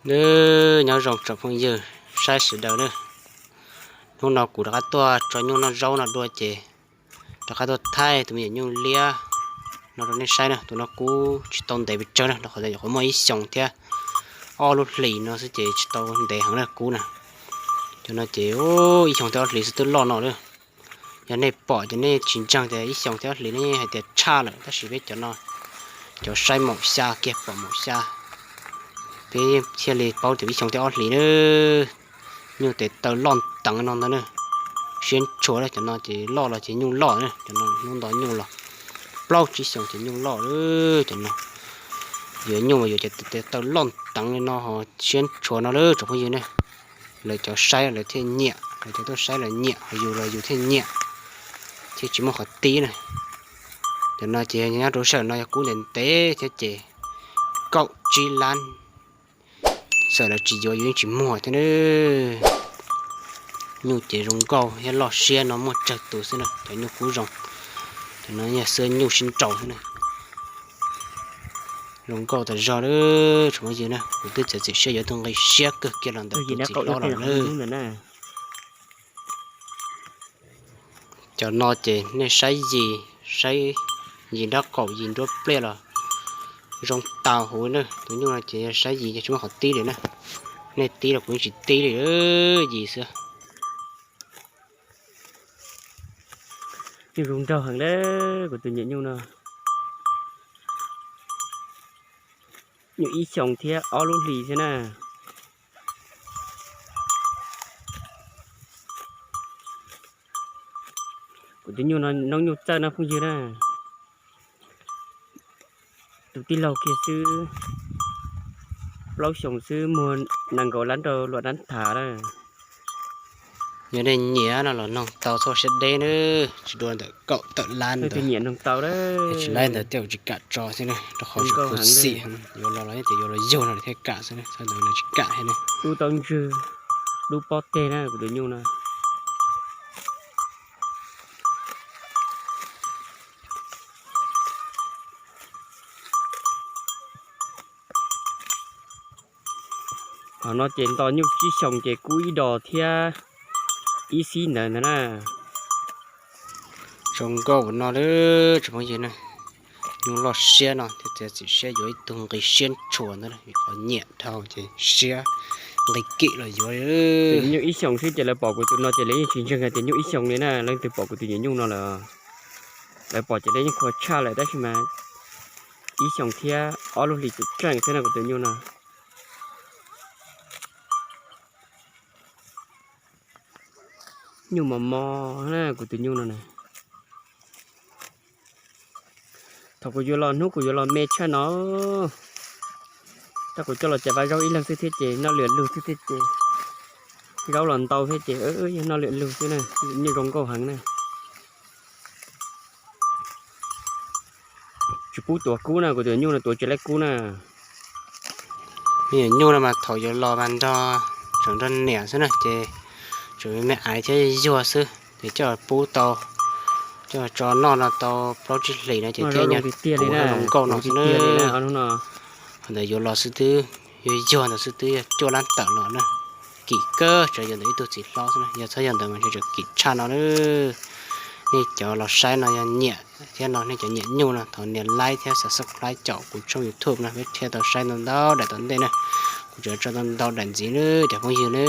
Nws nyob zoo tsoom phooj ywg saib sawv daws na. Hnub no kuv rov qab tuaj tso nyuj noj zaub no dua ces rov qab tuaj thaij tus me nyuam nyuj liab no rau nej saib na. Tus no kub tsis tau ntev pes tsawg na, rau qhov tias nyuam qhuav muaj ib xyoos thiab ob lub hlis no xwb ces tsis tau ntev heev na kub na. Cov no ces ib xyoos thiab ob hlis xwb twb loj no lawm. Yog nej pom ces nej tsis ntseeg tias ib xyoos thiab ob hlis, nej hais tias tshaj lawm, tab sis peb cov no, cov saib maum xya kiag pom maum xya, peb thiaj li paub tias ib xyoos thiab ob hlis na. Nyuj tes taw loj teev no ntag na. Siab ntshua, cov no ces loj los ces nyuj loj na, cov no hnub nto nyuj los plaub tsib xyoos ces nyuj loj lawm. Cov no yuav nyuj mas yuav cov tes taw loj teev li no ho siab ntshua no lawm tsoom phooj ywg ne. Lawv cov saib lawv thiaj nyiam, lawv cov tuaj saib lawv nyiam, ho yus los yus thiaj nyiam, thiaj tsis muaj qhov tib na. Cov no ces nyob rau sij hawm no yog kub ntev ntev thiab ces kaum tsib lab, txawm lawv tsis yuav yus yeej tsis muag thiab na. Nyuj ces zoo nkauj thiab loj siab no muaj tsawg tus xwb na, cov nyuj kub zoo. Cov no yog xwb nyuj sib nraus xwb na. Zoo nkauj tas zog lawm tsoom phooj ywg na, kuv twb txiav txim siab yuav tus nqi siab kawg kiag los ntawm tus txiv hlob los na. Cov no ces nej saib yis, saib yis nraub qaum yis nruab pliaj los zoo tas huv na. Tus nyuj no ces yog saib yis ces tsis muaj qhov tib li na. Nej tib los kuv yeej tsis tib li, yis xwb. Nyuj zoo nraug heev na, kuv tus nyuam nyuj no. Nyuj ib xyoos thiab ob lub hlis thiab na. Kuv tus nyuj no noob nyuj txawj no phooj ywg na. Tus tij laug kiag xwb, plaub xyoos xwb muag nees nkaum lab rau luam dab thav na. Yog nej nyiam no los noog tau txhob siab deb na, tsis dua ntawm kaum tawm lab ntawd. Nyiam noog tau, tsis laib ntawd tej zaum tsis kam tso xwb na, rau qhov tsis khuv xim, yuav los los tias yuav los yug no thiaj kam xwb na, txhob ntawd los tsis kam thiab na. Dub taub ntswg, dub pob teg na kuv tus nyuj no. Qhov no ces nto nyuj tsib xyoos ces kub ib dos thiab ib xib ntawd ntag na. Zoo nkauj no lawm tsoom phooj ywg na, nyuj loj siab no thiaj txiav txim siab yuav ib tug nqi siab ntshua ntawd, vim qhov nyiam dhau ces siab nqi kim los yuav. Nyuj ib xyoos xwb ces lawv pom kuv tus no ces lawv yeej tsis ntseeg hais tias nyuj ib xyoos li na, leej twg pom kuv tus nyuam nyuj no lawm, lawv pom ces lawv yeej qhuas tshaj lawm tab sis mas ib xyoos thiab ob lub hlis tseem tseem xwb na kuv tus nyuj no. Nyuj mos mos na kuv tus nyuj no na. Thaum kuv yuav los hnub kuv yuav los me tshaj no, thaum kuv coj los cais vaj zaub ib leeg xwb thiab ces noj lwm lug xwb thiab ces zaub los ntau thiab ces yog noj lwm lug xwb na, nyuj zoo nkauj heev na. Tsis pub tuav kub na, kuv tus nyuj no tuav tsis laib kub na. Me nyuam nyuj no mas thaum yuav los mas nrog, tseem nrog niam xwb na ces tseem me aiv thiab yuag xwb ces coj pub tau, coj tso noj no tau plaub tsib hlis no ces thiaj nyob tiag li na, zoo nkauj no xwb na. Qhov ntawd yuav los xwb twb, yuag yuag ntawd xwb twb yog cuaj lab tawm los na. Kim kawg tsuas yog ntawm ib tug txiv hlob xwb na, yog txhob yog ntawd mas ntshe tseem kim tshaj no na. Nej cov los saib no yog nyiam thiab no, nej cov nyiam nyuj no thov nias like thiab subscribe caum kuv tshooj YouTube no peb thiaj tau saib ntau ntau daim tom ntej na. Kuv tseem tso ntau ntau daim ntxiv na cov phooj ywg na.